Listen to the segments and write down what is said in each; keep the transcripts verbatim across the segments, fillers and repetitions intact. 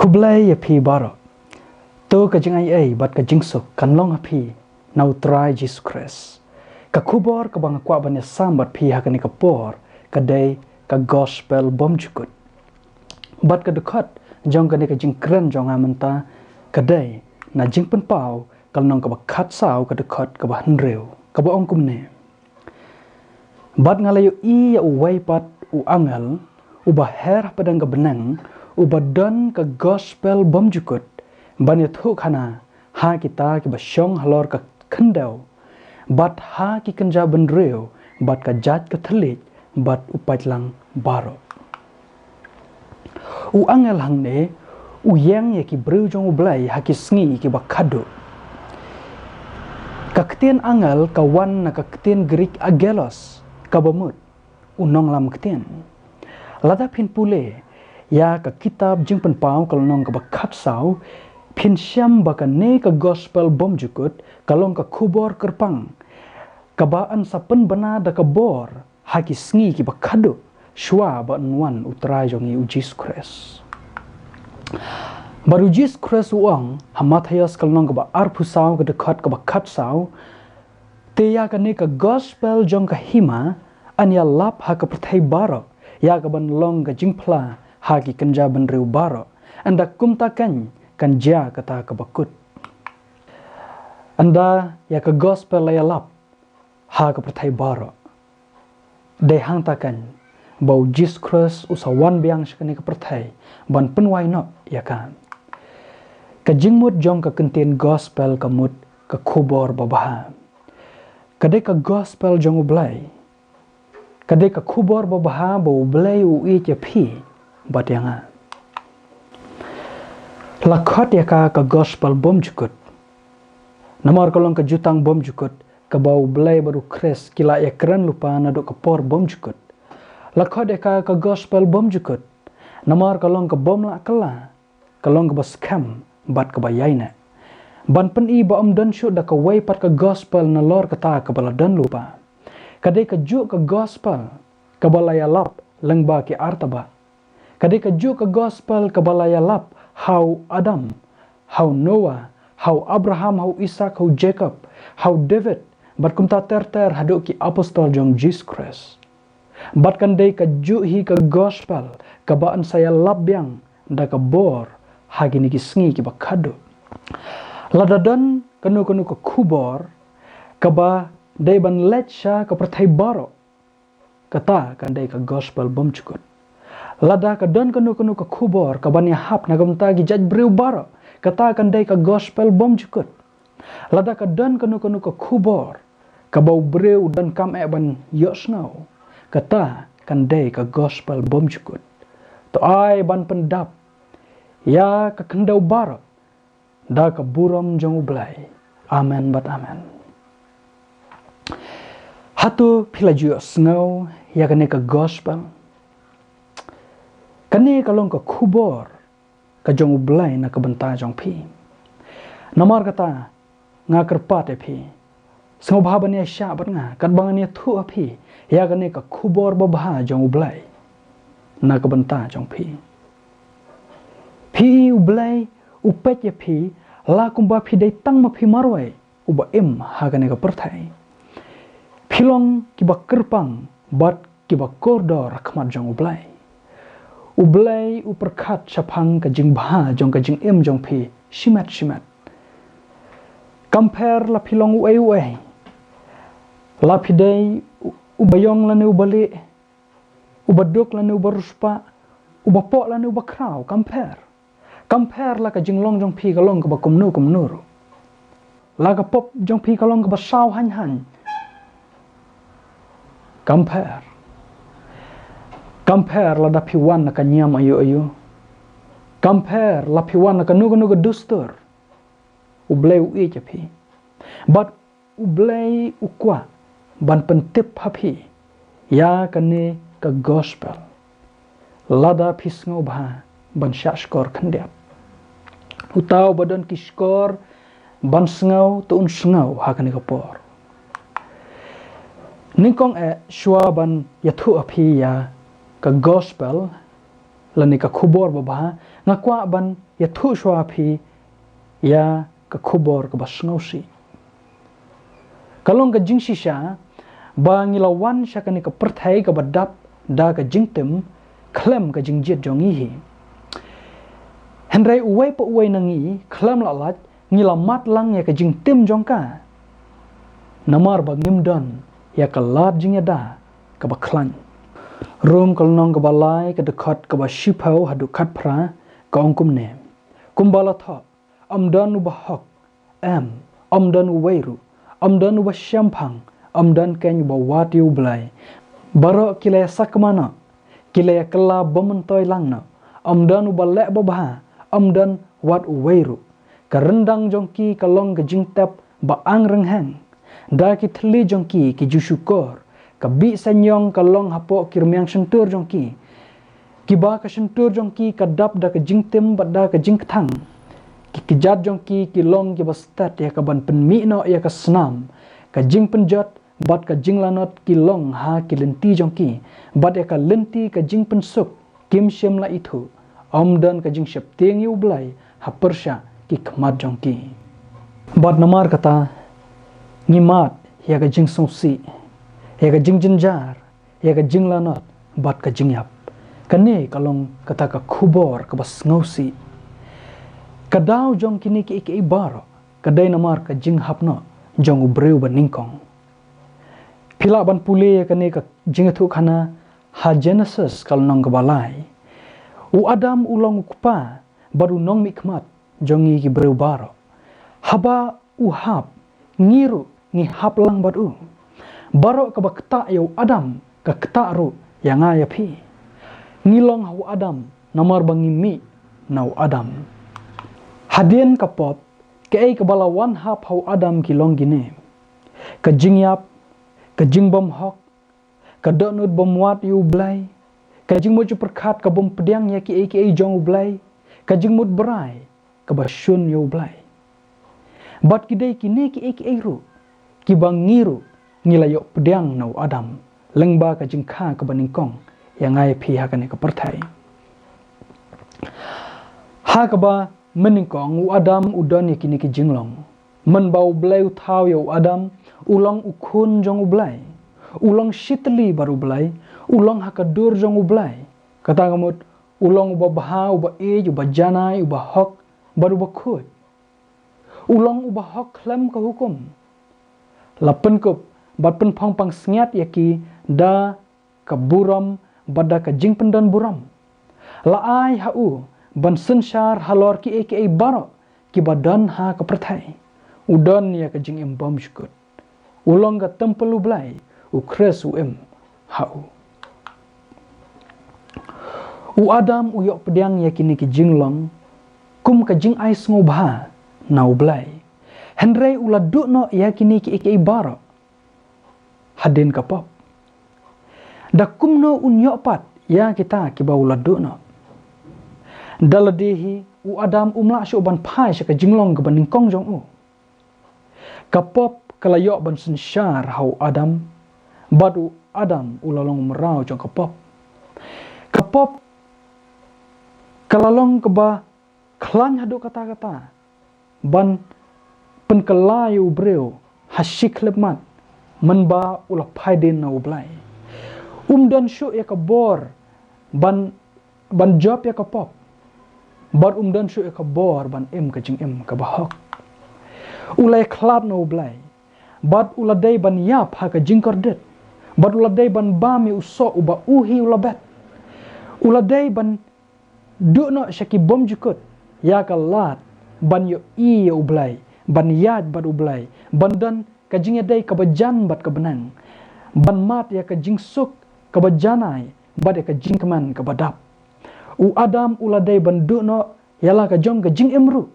Blei ïa phi baroh. To ka jingaiei bad ka jingsuk kan long ha phi na u Trai Jisu Khrist. Ka khubor kaba nga kwah ban ïasam bad phi ha kane ka por ka dei ka gospel bymjukut. Bad ka dkhot jong kane ka jingkren jong nga mynta ka dei na Jingpynpaw ka lynnong kaba khatsaw ka dkhot kaba hynriew kaba ong kumne. Bad nga la ïohi ïa uwei pat u angel uba her hapdeng ka bneng, uba don ka gospel bymjukut ban ïathuhkhana ha kita kiba shong halor ka khyndew, bad ha ki kynja bynriew, bad ka jait ka thylliej, bad u paidlang baroh. U angel hangne u ïeng ïa ki briew jong U Blei ha ki sngi kiba khadduh. Ka ktien angel ka wan na ka ktien Grik angelos, kaba mut u nonglam ktien. Lada phin pule ïa ka kitab Jingpynpaw ka lynnong kaba khatsaw, phin shem ba kane ka gospel bymjukut ka long ka khubor kyrpang kaba yn sa pynbna da ka bor ha ki sngi kiba khadduh shuwa ba yn wan u Trai jong ngi u Jisu Khrist. Bad u Jisu Khrist u ong ha Mathaios ka lynnong kaba arphew saw ka dkhot kaba khatsaw, te ïa kane ka gospel jong ka hima yn ïalap ha ka pyrthei baroh, ïa kaban long ka jingphla ha ki kynja bynriew baroh, ynda kumta kan kan jia kata kaba kut. Ynda ïa ka gospel la ïalap ha ka pyrthei baroh, dei hangta kan ba u Jisu Khrist u sa wan biang sha kane ka pyrthei ban pynwai noh ïa ka. Ka jingmut jong ka ktien gospel ka mut ka khubor babha. Ka dei ka gospel jong U Blei. Ka dei ka khubor babha ba U Blei u ïeit ïa phi bad ïa nga. La khot ïa ka ka gospel bymjukut. Namar ka long ka jutang bymjukut kaba U Blei bad u Khrist ki la ïakren lypa naduh ka por bymjukut. La khot ïa ka ka gospel bymjukut. Namar ka long ka bym lah kylla, ka long kaba skhem bad kaba ïaineh. Ban pyni ba ym don shuh da kawei pat ka gospel nalor kata kaba la don lypa. Ka dei kajuh ka gospel kaba la ïalap lyngba ki artabah. Ka dei kajuh ka gospel kaba la ïalap ha u Adam, ha u Noah, ha u Abraham, ha u Isaak, ha u Jakob, ha u David, bad kumta ter ter haduh ki apostol jong Jisu Khrist. Bad kan dei kajuh hi ka gospel kaba yn sa ïalap biang da ka bor ha kine ki sngi kiba khadduh. Lada don kano kano ka khubor kaba dei ban leit sha ka pyrthei baroh, kata kan dei ka gospel bymjukut. Lada ka don kano kano ka khubor kaban ïahap na ka bynta ki jait briew baroh, kata kan dei ka gospel bymjukut. Lada ka don kano kano ka khubor kaba u briew u donkam eh ban ïohsngew, kata kan dei ka gospel bymjukut. To ai ban pyndap ïa ka khyndew baroh da ka burom jong U Blei. Amen bad amen. Hato phi la ju ïohsngew ïa kane ka gospel? Kane ka long ka khubor ka jong U Blei na ka bynta jong phi. Namar kata nga kyrpad ïa phi, sngewbha ban ïaishah bad nga katba ngan ïathuh ha phi ïa kane ka khubor babha jong U Blei na ka bynta jong phi. Phi i U Blei u peit ïa phi la kumba phi dei tang ma phi marwei uba im ha kane ka pyrthei. Phi long kiba kyrpang bad kiba kordor ha khmat jong U Blei. U Blei u pyrkhat shaphang ka jingbha jong ka jingim jong phi shimet shimet. Kam pher la phi long uei uei, la phi dei u-, uba ïong lane uba lieh, uba duk lane uba riewspah, uba poh lane uba khraw, kam pher. Kam pher la ka jinglong jong phi ka long kaba kumno kumno ruh. La ka pop jong phi ka long kaba saw haiñ haiñ. Kam pher. Kam pher lada phi wan na ka niam aïu aïu. Kam pher la phi wan na kano kano ka dustur. U Blei u ïeit ïa phi. Bad U Blei u kwah ban pyntip ha phi ïa kane ka gospel. Lada phi sngewbha ban shah shkor khyndiat, uta uba don ki shkor ban sngew to un sngew ha kane ka por. Nyngkong eh shuwa ban ïathuh ha phi ïa ka gospel, lane ka khubor babha, nga kwah ban ïathuh shuwa phi ïa ka khubor kaba sngewsih. Ka long ka jingshisha ba ngi la wan sha kane ka pyrthei kaba dap da ka jingtim khlem ka jingjied jong ngi hi. Hynrei uwei pa uwei na ngi khlem la lait ngi la mad lang ïa ka jingtim jong ka. Namar ba ngim don ïa ka lad jingïada kaba khlaiñ. Rom ka lynnong kaba lai ka dkhot kaba shiphew haduh khatphra ka ong kumne. Kumba la thoh, ym don uba hok, em, ym don uwei ruh, ym don uba shemphang, ym don keiñ uba wad ïa u Blei. Baroh ki la ïa sakma noh, ki la ïa kylla bym myntoi lang noh, ym don uba leh babha, ym don wat uwei ruh. Ka ryndang jong ki ka long ka jingtep ba ang ryngheng. Da ki thylli jong ki ki ju shukor. Ka bih saiñiong ka long hapoh ki rmiang shyntur jong ki. Kiba ka shyntur jong ki ka dap da ka jingtim bad da ka jingkthang. Ki kjat jong ki ki long kiba stet ïa ka ban pynmih noh ïa ka snam. Ka jingpynjot bad ka jinglanot ki long ha ki lynti jong ki. Bad ïa ka lynti ka jingpynsuk kim shym la ithuh. Ym don ka jingsheptieng ïa u Blei ha pyrshah ki khmat jong ki. Bad namar kata ngi mad ïa ka jingsngewsih, ïa ka jingjynjar, ïa ka jinglanot bad ka jingïap. Kane ka long kata ka khubor kaba sngewsih. Ka daw jong kine kiei kiei baroh ka dei namar ka jinghap noh jong u briew ba nyngkong. Phi lah ban pule ïa kane ka jingïathuhkhana ha Genesis ka lynnong kaba lai. U Adam u long u kpa bad u nongmihkhmat jong ngi ki briew baroh. Haba u hap, ngi ruh ngi hap lang bad u. Baroh kaba ktah ïa u Adam ka ktah ruh ïa nga ïa phi. Ngi long ha u Adam namar ba ngi mih na u Adam. Hadien ka pop, kaei kaba la wan hap ha u Adam ki long kine. Ka jingïap, ka jingbymhok, ka dohnud bym wad ïa u Blei, ka jingmut jingpyrkhat ka bym pdiang ïa kiei kiei jong u Blei, ka jingmut brai kaba shun ïa u Blei. Bad ki dei kine kiei kiei ruh kiba ngi ruh ngi la ïoh pdiang na u Adam lyngba ka jingkha kaba nyngkong ïa nga ïa phi ha kane ka pyrthei. Ha kaba mynnyngkong u Adam u don ïa kine ki jinglong. Mynba u Blei u thaw ïa u Adam, u long u khun jong u Blei. U long shitylli bad u Blei, u long ha ka dur jong u Blei. Kata ka mut, u long uba bha, uba ïeit, uba janai, uba hok bad uba khuid. U long uba hok khlem ka hukum. La pynkup bad pynphong pansngiat ïa ki da ka burom bad da ka jingpyndon burom. La ai ha u ban synshar halor kiei kiei baroh kiba don ha ka pyrthei. U don ïa ka jingim bymjukut. U long ka templ u Blei, u Khrist u im ha u. U Adam u ïoh pdiang ïa kine ki jinglong kum ka jingai sngewbha na u Blei. Hynrei u la duh noh ïa kine kiei kiei baroh hadien ka pop. Da kumno un ïoh pat ïa kita kiba u la duh noh? Da lade hi u Adam um lah shuh ban phai sha ka jinglong kaba nyngkong jong u. Ka pop ka la ïoh ban synshar ha u Adam, bad u Adam u la long u mraw jong ka pop. Ka pop ka la long kaba khlaiñ haduh katta katta ban pynkylla ïa u briew ha shi khyllipmat mynba u la phai dien na u Blei. Um don shuh ïa ka bor ban, ban jop ïa ka pop. Bad um don shuh ïa ka bor ban im ka jingim kaba hok. U la ïakhlad na u Blei. Bad u la dei ban ïap ha ka jingkordit. Bad u la dei ban bam ïa u soh uba u hi u la bet. U la dei ban duh noh sha ki bymjukut ïa ka lad ban ïohi ïa u Blei, ban ïaid bad u Blei, ban don ka jingïadei kaba jan bad ka bneng, ban mad ïa ka jingsuk kaba janai bad ïa ka jingkmen kaba dap. U Adam u la dei ban duh noh ïa la ka jong ka jingim ruh.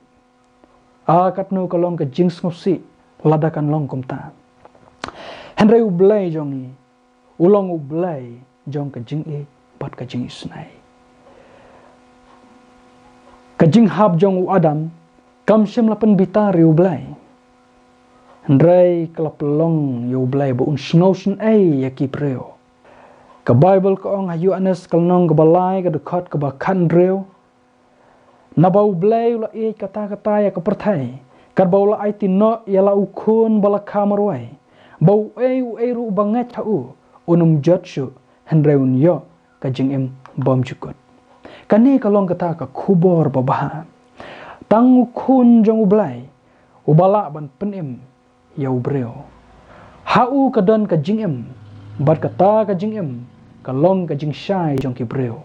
A katno ka long ka jingsngewsih lada kan long kumta. Hynrei u Blei jong ngi u long u Blei jong ka jingïeit bad ka jingisynei. Ka jinghap jong u Adam kam shym la pynbitar ïa u Blei. Hynrei ka la pynlong ïa u Blei ba un sngewsynei ïa ki briew. Ka Baibl ka ong ha Ïoannis ka lynnong kaba lai ka dkhot kaba khathynriew, naba U Blei u la ïeit katta katta ïa ka pyrthei, katba u la aiti noh ïa la u Khun ba la kha marwei, ba uei uei ruh uba ngeit ha u un ym jot shuh, hynrei un ïoh ka jingim bymjukut. Kane ka long kata ka khubor babha. Tang u Khun jong U Blei uba lah ban pynim ïa u briew. Ha u ka don ka jingim, bad kata ka jingim ka long ka jingshai jong ki briew.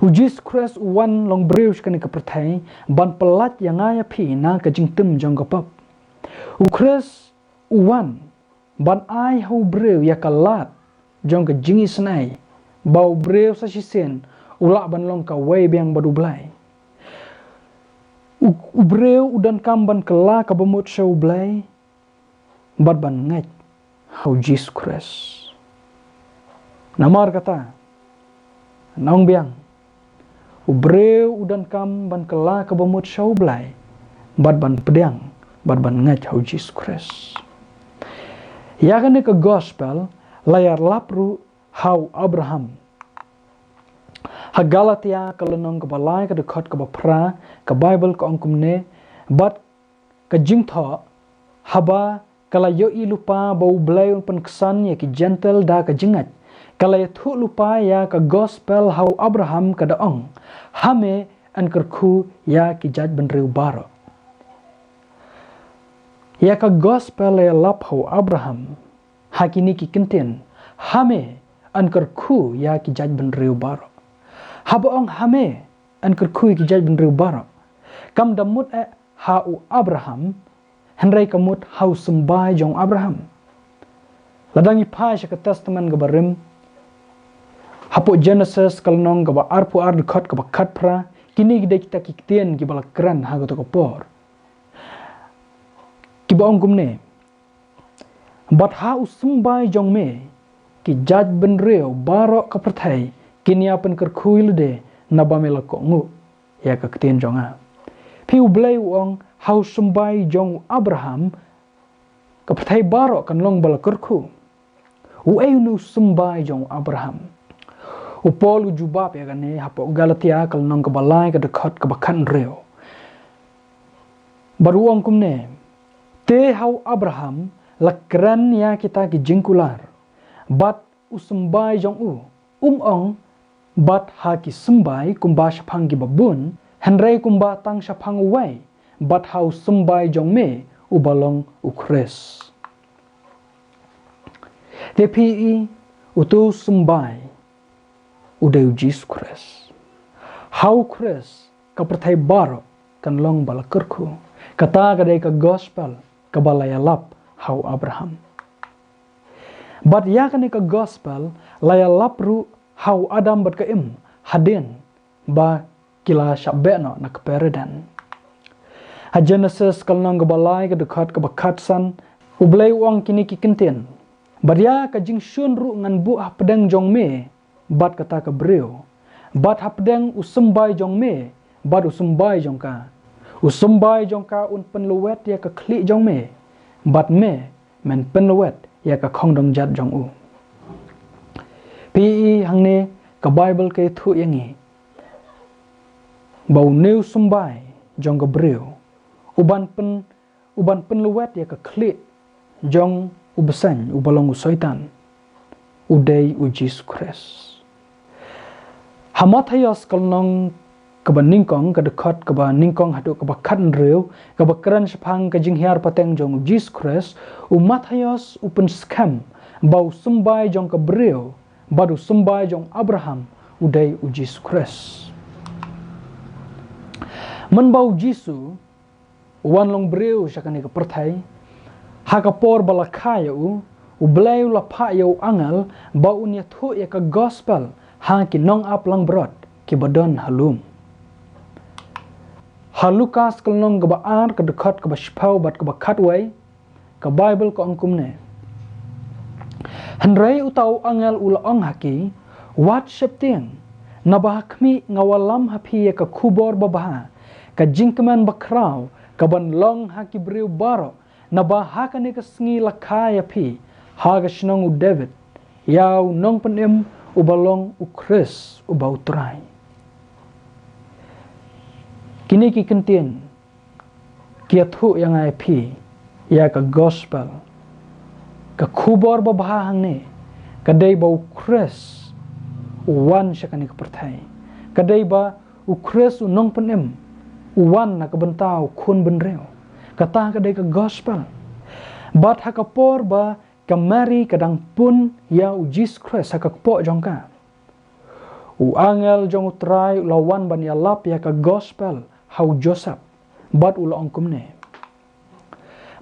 U Jisu Khrist u wan long briew sha kane ka pyrthei ban pyllait ïa nga ïa phi na ka jingtim jong ka pap. U Khrist u wan ban ai ha u briew ïa ka lad jong ka jingisynei, ba u briew sa shisien u lah ban long kawei biang bad U Blei. U, u briew u donkam ban kylla ka bamut sha U Blei bad ban ngeit ha u Jisu Khrist. Namar kata, nongbiang, u briew u donkam ban kylla ka bamut sha U Blei bad ban pdiang bad ban ngeit ha u Jisu Khrist. Ïa kane ka gospel la ïalap ruh ha u Abraham. Ha Galatia ka lynnong kaba lai ka dkhot kaba phra, ka Baibl ka ong kumne, bad ka jingthoh, haba ka la ïohi lypa ba U Blei un pynksan ïa ki Jentil da ka jingngeit, ka la ïathuh lypa ïa ka gospel ha u Abraham ka da ong, ha me yn kyrkhu ïa ki jaitbynriew baroh. Ïa ka gospel la ïalap ha u Abraham ha kine ki kyntien, ha me yn kyrkhu ïa ki jaitbynriew baroh. Haba ong ha me yn kyrkhu ïa ki jaitbynriew baroh, kam da mut eh ha u Abraham, hynrei ka mut ha u symbai jong u Abraham. Lada ngi phai sha ka Testament kaba rim, hapoh Genesis ka lynnong kaba arphew ar dkhot kaba khatphra, kine ki dei kita ki ktien kiba la kren ha kato ka por, kiba ong kumne, bad ha u symbai jong me ki jaitbynriew baroh ka pyrthei kin ïa pynkyrkhu ïa lade, naba me la kohnguh ïa ka ktien jong nga. Phi, U Blei u ong ha u symbai jong u Abraham ka pyrthei baroh kan long ba la kyrkhu. Uei une u symbai jong u Abraham? U Paul u jubab ïa kane hapoh Galatia ka lynnong kaba lai ka dkhot kaba khathynriew, bad u ong kumne, te ha u Abraham la kren ïa kita ki jingkular, bad u symbai jong u, um ong bad ha ki symbai kumba shaphang kiba bun, hynrei kumba tang shaphang uwei, bad ha u symbai jong me uba long u Khrist. Te phi i, uto u symbai u dei u Jisu Khrist. Ha u Khrist ka pyrthei baroh kan long ba la kyrkhu. Kata ka dei ka gospel kaba la ïalap ha u Abraham. Bad ïa kane ka gospel la ïalap ruh ha u Adam bad ka Im, hadien ba ki la shah beh noh na ka Eden. Ha Genesis ka lynnong kaba lai ka dkhot kaba khatsan, U Blei u ong kine ki kyntien, bad ïa ka jingshun ruh ngan buh hapdeng jong me bad kata ka briew, bad hapdeng u symbai jong me bad u symbai jong ka. U symbai jong ka un pynlwet ïa ka khlieh jong me, bad me men pynlwet ïa ka khongdong jat jong u. Phi i, hangne ka Baibl ka ïathuh ïa ngi ba une u symbai jong ka briew uban pyn, uban pynlwet ïa ka khlieh jong u bseiñ uba long u Soitan, u dei u Jisu Khrist. Ha Mathaios ka lynnong kaba nyngkong, ka dkhot kaba nyngkong haduh kaba khathynriew, kaba kren shaphang ka jinghiar pateng jong u Jisu Khrist, u Mathaios u pynskhem ba u symbai jong ka briew bad u symbai jong u Abraham u dei u Jisu Khrist. Mynba u Jisu u wan long briew sha kane ka pyrthei, ha ka por ba la kha ïa u, U Blei u la phah ïa u angel ba un ïathuh ïa ka gospel ha ki nongap langbrot kiba don ha lum. Ha Lukas ka lynnong kaba ar, ka dkhot kaba shiphew bad kaba khatwei, ka Baibl ka ong kumne, hynrei uta u angel u la ong ha ki, wat sheptieng, naba ha khmih nga wallam ha phi ïa ka khubor babha, ka jingkmen bakhraw kaban long ha ki briew baroh, naba ha kane ka sngi la kha ïa phi ha ka shnong u David ïa u nongpynim uba long u Khrist uba u Trai. Kine ki kyntien ki ïathuh ïa nga ïa phi ïa ka gospel, ka khubor babha hangne, ka dei ba u Khrist u wan sha kane ka pyrthei, ka dei ba u Khrist u nongpynim u wan na ka bynta u khun bynriew. Kata ka dei ka gospel. Bad ha ka por ba ka Mary ka dang pun ïa u Jisu Khrist ha ka kpoh jong ka, u angel jong u Trai u la wan ban ïalap ïa ka gospel ha u Joseph, bad u la ong kumne.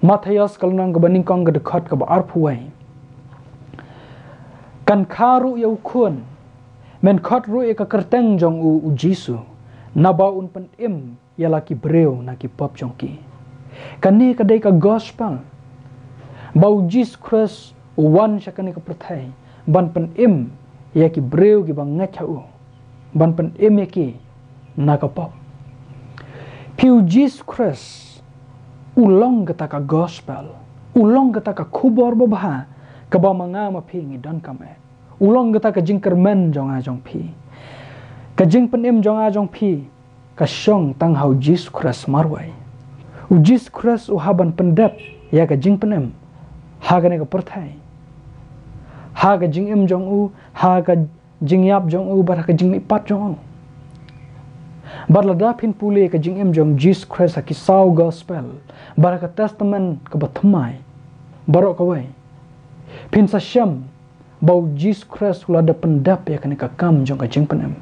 Mathaios ka lynnong kaba nyngkong ka dkhot kaba arphew wei. Kan kha ruh ïa u khun, men khot ruh ïa ka kyrteng jong u u Jisu, naba un pynim ïa la ki briew na ki pop jong ki. Kane ka dei ka gospel, ba u Jisu Khrist u wan sha kane ka pyrthei ban pynim ïa ki briew kiba ngeit ha u, ban pynim ïa ki na ka pop. Phi, u Jisu Khrist u long kata ka gospel, u long kata ka khubor babha kaba ma nga ma phi ngi donkam eh. U long kata ka jingkyrmen jong nga jong phi. Ka jingpynim jong nga jong phi ka shong tang ha u Jisu Khrist marwei. U Jisu Khrist u hap ban pyndep ïa ka jingpynim ha kane ka pyrthei, ha ka jingim jong u, ha ka jingïap jong u, bad ha ka jingmihpat jong u. Bad lada phin pule ka jingim jong Jisu Khrist ha ki saw gospel bad ha ka Testament kaba thymmai baroh kawei, phin sa shem ba u Jisu Khrist u la dep pyndep ïa kane ka kam jong ka jingpynim.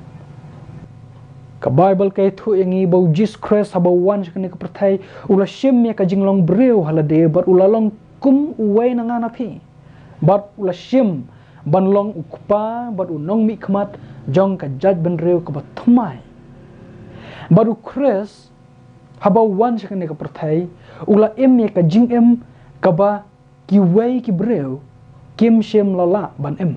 Ka Baibl ka ïathuh ïa ngi ba u Jisu Khrist haba u wan sha kane ka pyrthei, u la shim ïa ka jinglong briew ha lade bad u la long kum uwei na nga na phi. Bad u la shim ban long u kpa bad u nongmihkhmat jong ka jaitbynriew kaba thymmai. Bad u Khrist haba u wan sha kane ka pyrthei, u la im ïa ka jingim kaba kiwei ki briew kim shym la lah ban im.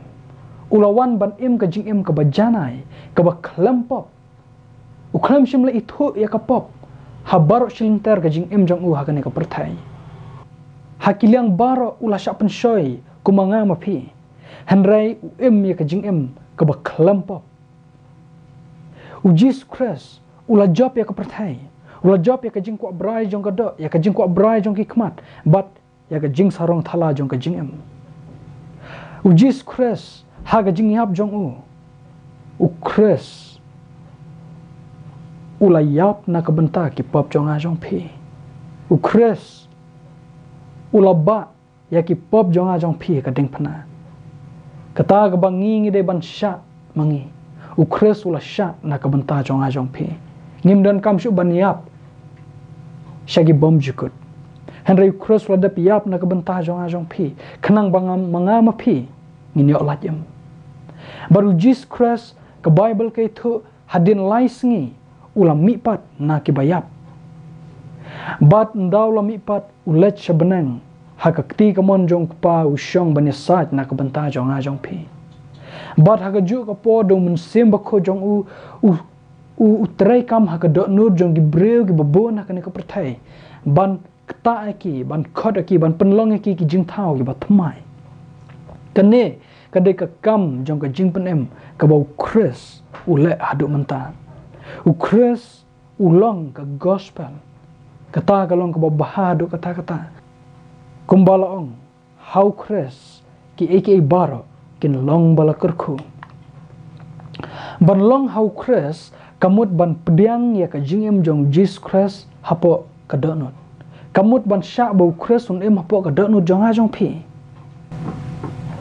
U la wan ban im ka jingim kaba janai, kaba khlem pop. U khlem shym la ithuh ïa ka pop ha baroh shilynter ka jingim jong u ha kane ka pyrthei. Ha ki liang baroh u la shah pynshoi kum ma nga ma phi. Hynrei u im ïa ka jingim kaba khlem pop. U Jisu Khrist u la jop ïa ka pyrthei, u la jop ïa ka jingkwah brai jong ka doh, ïa ka jingkwah brai jong ki khmat, bad ïa ka jingsarong thala jong ka jingim. U Jisu Khrist, ha ka jingïap jong u, u Khrist u la ïap na ka bynta ki pop jong nga jong phi. U Khrist u la bah ïa ki pop jong nga jong phi ha ka diengphna. Kata kaba ngi ngi dei ban shah ma ngi, u Khrist u la shah na ka bynta jong nga jong phi. Ngim donkam shuh ban ïap sha ki bymjukut. Hynrei u Khrist u la dep ïap na ka bynta jong nga jong phi, khnang ba nga, ma nga ma phi ngin ïoh lait im. Bad u Jisu Khrist, ka Baibl ka ïathuh, hadien lai sngi u la mihpat na kiba ïap. Bad ynda u la mihpat, u leit sha bneng, ha ka kti kamon jong u Kpa, u shong ban ïasaid na ka bynta jong nga jong phi. Bad ha kajuh ka por da u Mynsiem Bakhuid jong u, u, u, u treikam ha ka dohnud jong ki briew kiba bun ha kane ka pyrthei, ban ktah ïa ki, ban khot ïa ki, ban pynlong ïa ki ki jingthaw kiba thymmai. Kane ka dei ka kam jong ka jingpynim kaba u Khrist u leh haduh mynta. U Khrist u long ka gospel. Kata ka long kaba bha haduh katta katta. Kumba la ong, ha u Khrist kiei kiei baroh kin long ba la kyrkhu. Ban long ha u Khrist ka mut ban pdiang ïa ka jingim jong u Jisu Khrist hapoh ka dohnud. Ka mut ban shah ba u Khrist un im hapoh ka dohnud jong nga jong phi.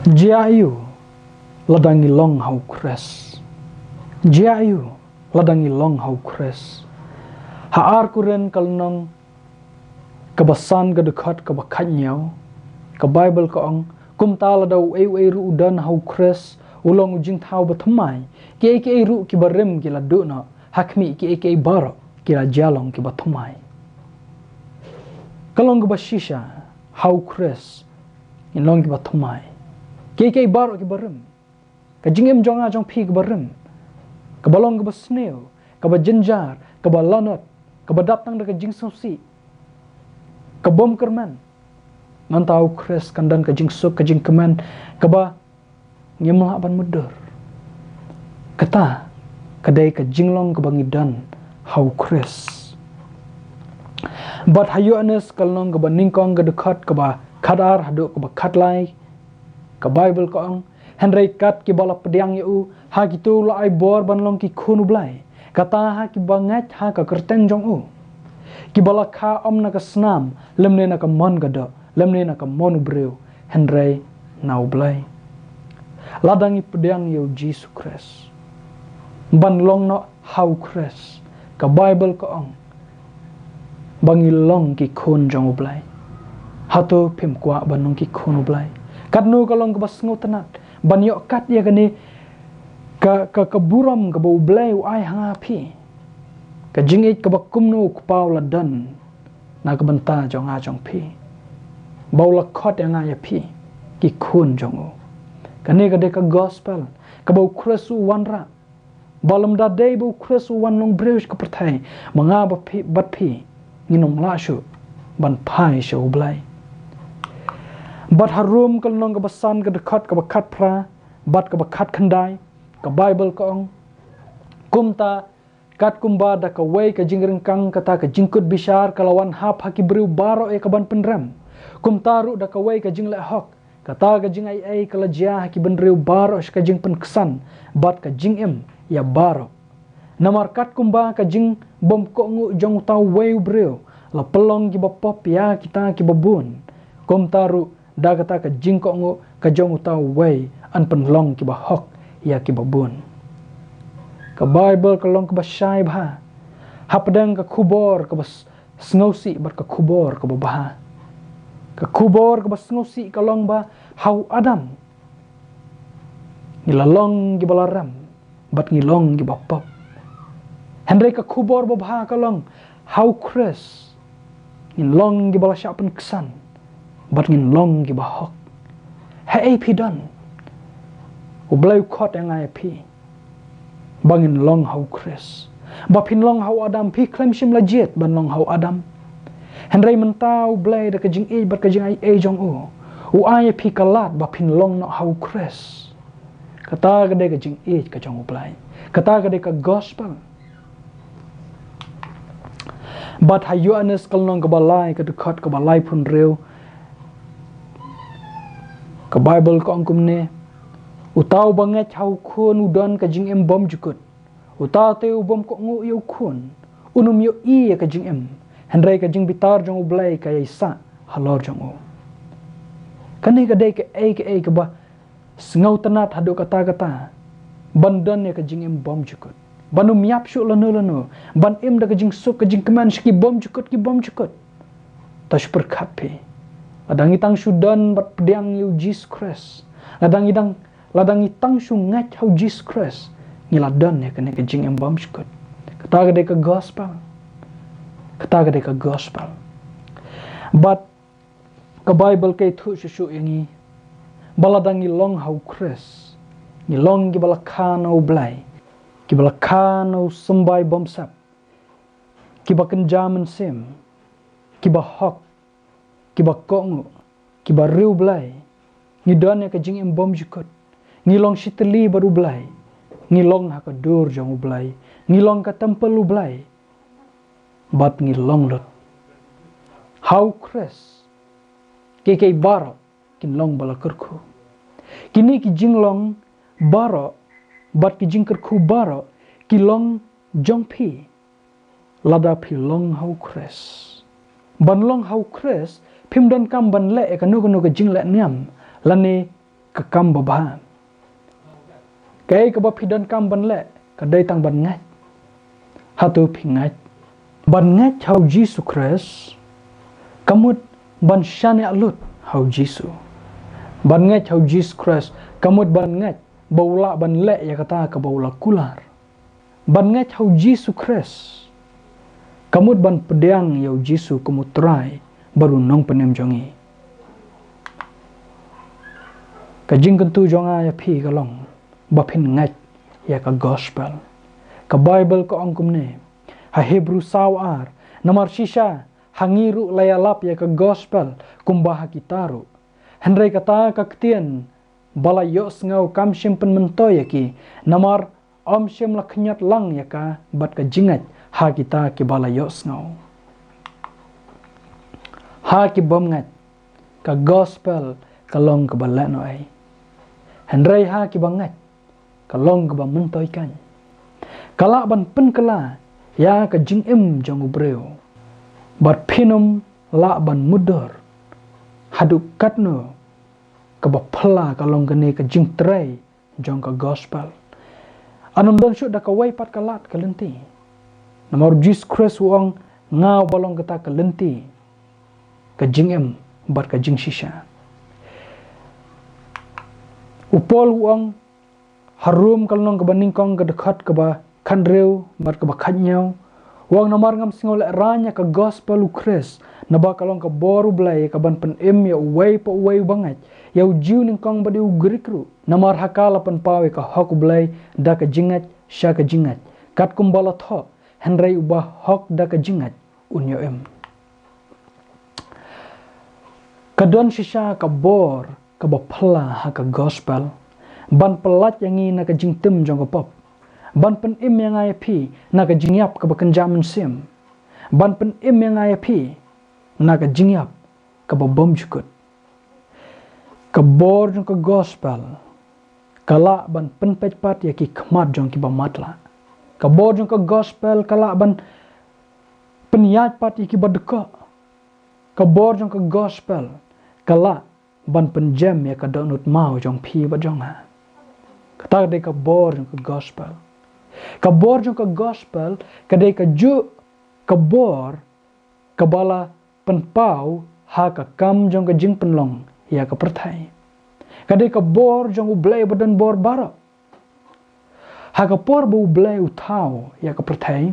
Jia aiu lada ngi long ha u Khrist? Jia aiu lada ngi long ha u Khrist? Ha Ar Korinth ka lynnong kaba san, ka dkhot kaba khathynñiew, ka Baibl ka ong, kumta lada uei uei ruh u don ha u Khrist, u long u jingthaw ba thymmai. Kiei kiei ruh kiba rim ki la duh noh, ha khmih, kiei kiei baroh ki la jia long kiba thymmai. Ka long kaba shisha, ha u Khrist ngin long kiba thymmai. Kiei kiei baroh kiba rim, ka jingim jong nga jong phi kaba rim, kaba long kaba sniew, kaba jynjar, kaba lanot, kaba dap tang da ka jingsngewsih, ka bym kyrmen, mynta ha u Khrist kan don ka jingsuk, ka jingkmen, kaba ngim lah ban mutdur. Kata ka dei ka jinglong kaba ngi don ha u Khrist. Bad ha Ïoannis ka lynnong kaba nyngkong ka dkhot kaba khatar haduh kaba khatlai, ka Baibl ka ong, hynrei kat kiba la pdiang ïa u, ha kito la ai bor ban long ki khun U Blei, kata ha kiba ngeit ha ka kyrteng jong u, kiba la kha ym na ka snam, lymne na ka mon ka doh, lymne na ka mon u briew, hynrei na U Blei. Lada ngi pdiang ïa u Jisu Khrist, ban long noh ha u Khrist, ka Baibl ka ong ba ngi long ki khun jong U Blei. Hato phim kwah ban long ki khun U Blei? Katno ka long kaba sngewtynnat ban ïoh kat ïa kane ka, ka, ka burom kaba U Blei u ai ha nga ha phi. Ka jingïeit kaba kumno u Kpa u la don na ka bynta jong nga jong phi, ba u la khot ïa nga ïa phi ki khun jong u. Kane ka dei ka gospel kaba u Khrist u wanrah, ba lymda dei ba u Khrist u wan long briew sha ka pyrthei, ma nga bad phi, bad phi ngin ym lah shuh ban phai sha U Blei. Bad ha Rom ka lynnong kaba san ka dkhot kaba khatphra bad kaba khatkhyndai, ka Baibl ka ong, kumta katkumba da kawei ka jingryngkang kata ka jingkut bishar ka la wan hap ha ki briew baroh ïa ka ban pynrem, kumta ruh da kawei ka jingleh hok kata ka jingaiei ka la jia ha ki briew baroh sha ka jingpynksan bad ka jingim ïa baroh. Namar katkumba ka jingbymkohnguh jong uta uwei u briew la pynlong kiba pop ïa kita kiba bun, kumta ruh da kata ka jingkohnguh ka jong uta uwei yn pynlong kiba hok ïa kiba bun. Ka Baibl ka long kaba shai bha hapdeng ka khubor kaba s-, sngewsih bad ka khubor kaba bha. Ka khubor kaba sngewsih ka long ba ha u Adam ngi la long kiba la rem bad ngi long kiba pop. Hynrei ka khubor babha ka long ha u Khrist ngin long kiba la shah pynksan bad ngin long kiba hok. Haei phi don? U Blei u khot ïa nga ïa phi ba ngin long ha u Khrist, ba phin long ha u Adam. Phi khlem shym la jied ban long ha u Adam. Hynrei mynta U Blei da ka jingïeit bad ka jingaiei jong u, u ai ïa phi ka lad ba phin long noh ha u Khrist. Kata ka dei ka jingïeit ka jong U Blei. Kata ka dei ka gospel. Bad ha Ïoannis ka lynnong kaba lai ka dkhot kaba laiphew hynriew, ka Baibl ka ong kumne: Uta uba ngeit ha u Khun u don ka jingim bymjukut. Uta te u bymkohnguh ïa u Khun un ym ïohi ïa ka jingim, hynrei ka jingbitar jong U Blei ka ïaisah halor jong u. Kane ka dei kaei kaei kaba sngewtynnat haduh katta katta, ban don ïa ka jingim bymjukut, ban ym ïap shuh lano lano, ban im da ka jingsuk ka jingkmen sha ki bymjukut ki bymjukut. To shu pyrkhat phi, lada ngi tang shu don bad pdiang ïa u Jisu Khrist, lada ngi dang, lada ngi tang shu ngeit ha u Jisu Khrist, ngi la don ïa kane ka jingim bymjukut. Kata ka dei ka gospel. Kata ka dei ka gospel. Bad ka Baibl ka ïathuh shuh shuh ïa ngi ba lada ngi long ha u Khrist, ngi long kiba la kha na U Blei, kiba la kha na u symbai bymsep, kiba kynja mynsiem, kiba hok, kiba kohnguh, kiba riewblei. Ngi don ïa ka jingim bymjukut. Ngi long shitylli bad U Blei. Ngi long ha ka dur jong U Blei. Ngi long ka templ U Blei. Bad ngi long lut ha u Khrist. Kiei kiei baroh kin long ba la kyrkhu. Kine ki jinglong baroh bad ki jingkyrkhu baroh ki long jong phi lada phi long ha u Khrist. Ban long ha u Khrist, phim donkam ban leh ïa kano kano ka jingleh niam lane ka kam babha. Kaei kaba phi donkam ban leh ka dei tang ban ngeit. Hato phi ngeit? Ban ngeit ha u Jisu Khrist ka mut ban shaniah lut ha u Jisu. Ban ngeit ha u Jisu Khrist ka mut ban ngeit ba u lah ban leh ïa kata kaba u la kular. Ban ngeit ha u Jisu Khrist ka mut ban pdiang ïa u Jisu kum u Trai bad u Nongpynim jong ngi. Ka jingkyntu jong nga ïa phi ka long ba phin ngeit ïa ka gospel. Ka Baibl ka ong kumne ha Hebru saw ar: Namar shisha ha ngi ruh la ïalap ïa ka gospel kumba ha kita ruh. Hynrei kata ka ktien ba la ïohsngew kam shym pynmyntoi ïa ki, namar ym shym la khñiot lang ïa ka bad ka jingngeit ha kita kiba la ïohsngew. Ha ki bym ngeit, ka gospel ka long kaba lehnohei. Hynrei ha kiba ngeit, ka long kaba myntoi kan. Ka lah ban pynkylla ïa ka jingim jong u briew. Bad phin ym lah ban mutdur haduh katno kaba phylla ka long kane ka jingtrei jong ka gospel. Yn ym don shuh da kawei pat ka lad ka lynti. Namar u Jisu Khrist u ong, nga uba long kata ka lynti, ka jingim bad ka jingshisha. U Paul u ong ha Rom ka lynnong kaba nyngkong ka dkhot kaba khathynriew bad kaba khathynñiew, u ong, namar ngam sngew lehraiñ ïa ka gospel u Khrist, naba ka long ka bor u Blei ka ban pynim ïa uwei pa uwei uba ngeit, ïa u Jiw nyngkong bad ïa u Grik ruh. Namar ha ka la pynpaw ïa ka hok u Blei da ka jingngeit sha ka jingngeit, katkum ba la thoh, hynrei uba hok da ka jingngeit un ïoh im. Ka don shisha ka bor kaba phylla ha ka gospel, ban pyllait ïa ngi na ka jingtim jong ka pop, ban pynim ïa nga ïa phi na ka jingïap kaba kynja mynsiem, ban pynim ïa nga ïa phi na ka jingïap kaba bymjukut. Ka bor jong ka gospel ka lah ban pynpeit pat ïa ki khmat jong kiba matlah. Ka bor jong ka gospel ka lah ban pynïaid pat ïa kiba dkoh. Ka bor jong ka gospel ka lah ban pynjem ïa ka dohnud maw jong phi bad jong nga. Kata ka dei ka bor jong ka gospel. Ka bor jong ka gospel ka dei kajuh ka bor kaba la pynpaw ha ka kam jong ka jingpynlong ïa ka pyrthei. Ka dei ka bor jong u Blei ba don bor baroh. Ha ka por ba u Blei u thaw ïa ka pyrthei,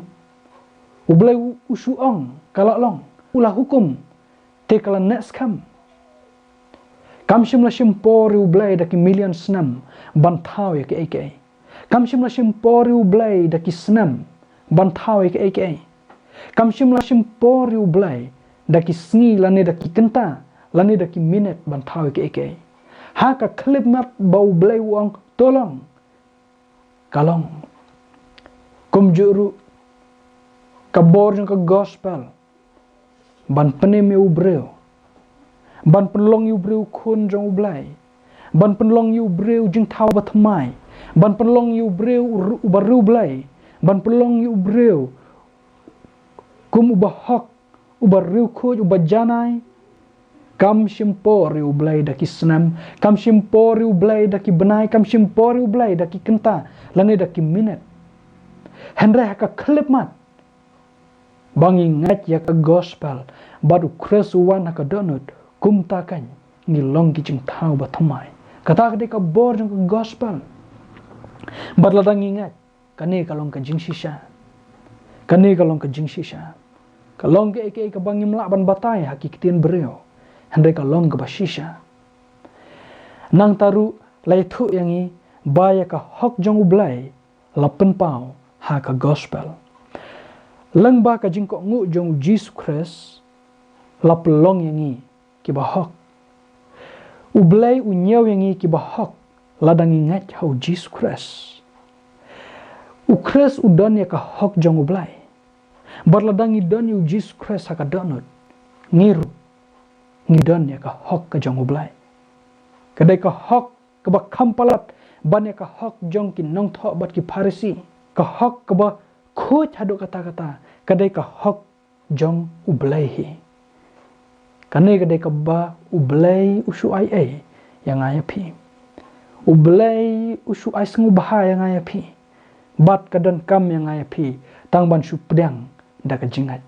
u Blei u, u shu ong ka la long, u la hukum, te ka la neh skhem. Kam shym la shim por ïa u Blei da ki million snem ban thaw ïa kiei kiei. Kam shym la shim por ïa u Blei da ki snem ban thaw ïa kiei kiei. Kam shym la shim por ïa u Blei da ki sngi lane da ki kynta lane da ki minit ban thaw ïa kiei kiei. Ha ka khyllipmat ba u Blei u ong to long, ka long. Kumjuh ruh ka bor jong ka gospel, ban pynim ïa u briew, ban pynlong ïa u briew khun jong u Blei, ban pynlong ïa u briew jingthaw bathymmai, ban pynlong ïa u briew u ru-, uba riewblei, ban pynlong ïa u briew kum uba hok, uba riewkhuid, uba janai. Kam shim por ïa u Blei da ki snem, kam shim por ïa u Blei da ki bnai, kam shim por ïa u Blei da ki kynta lane da ki minit. Hynrei ha ka khyllipmat ba ngi ngeit ïa ka gospel bad u Khrist u wan ha ka dohnud, kumta kan ngi long ki jingthaw bathymmai. Kata ka dei ka bor jong ka gospel. Bad lada ngi ngeit, kane ka long ka jingshisha. Kane ka long ka jingshisha. Ka long kaei kaei kaba ngim lah ban batai ha ki ktien briew, hynrei ka long kaba shisha. Nangta ruh la ïathuh ïa ngi ba ïa ka hok jong u Blei la pynpaw ha ka gospel. Lyngba ka jingkohnguh jong u Jisu Khrist la pynlong ïa ngi kiba hok. U Blei u ñiew ïa ngi kiba hok lada ngi ngeit ha u Jisu Khrist. U Khrist u don ïa ka hok jong u Blei. Bad lada ngi don ïa u Jisu Khrist ha ka dohnud, ngi ruh ngi don ïa ka hok ka jong u Blei. Ka dei ka hok kaba kham palat ban ïa ka hok jong ki nongthoh bad ki Pharisi. Ka hok kaba khuid haduh katta katta ka dei ka hok jong u Blei hi. Kane ka dei kaba u Blei u shu ai ei ïa nga ïa phi. U Blei u shu ai sngewbha ïa nga ïa phi. Bad ka donkam ïa nga ïa phi tang ban shu pdiang da ka jingngeit.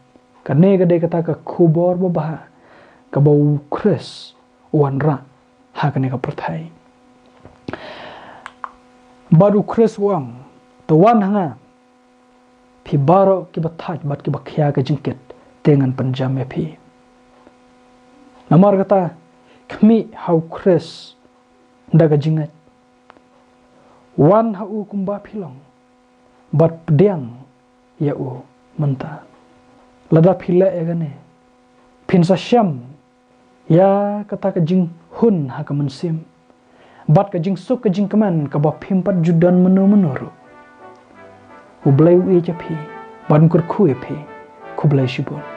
Kane ka dei kata ka khubor babha kaba u Khrist u wanrah ha kane ka pyrthei. Bad u Khrist u ong, to wan ha nga, phi baroh kiba thait bad kiba khia ka jingkit, te ngan pynjem ïa phi. Namar kata, khmih ha u Khrist da ka jingngeit. Wan ha u kumba phi long bad pdiang ïa u mynta. Lada phi leh ïa kane, phin sa shem ïa kata ka jinghun ha ka mynsiem. bad ka jingsuk ka jingkmen kaba phim pat ju don mynno mynno ruh. U Blei u ïeit ïa phi bad un kyrkhu ïa phi. Khublei shibun.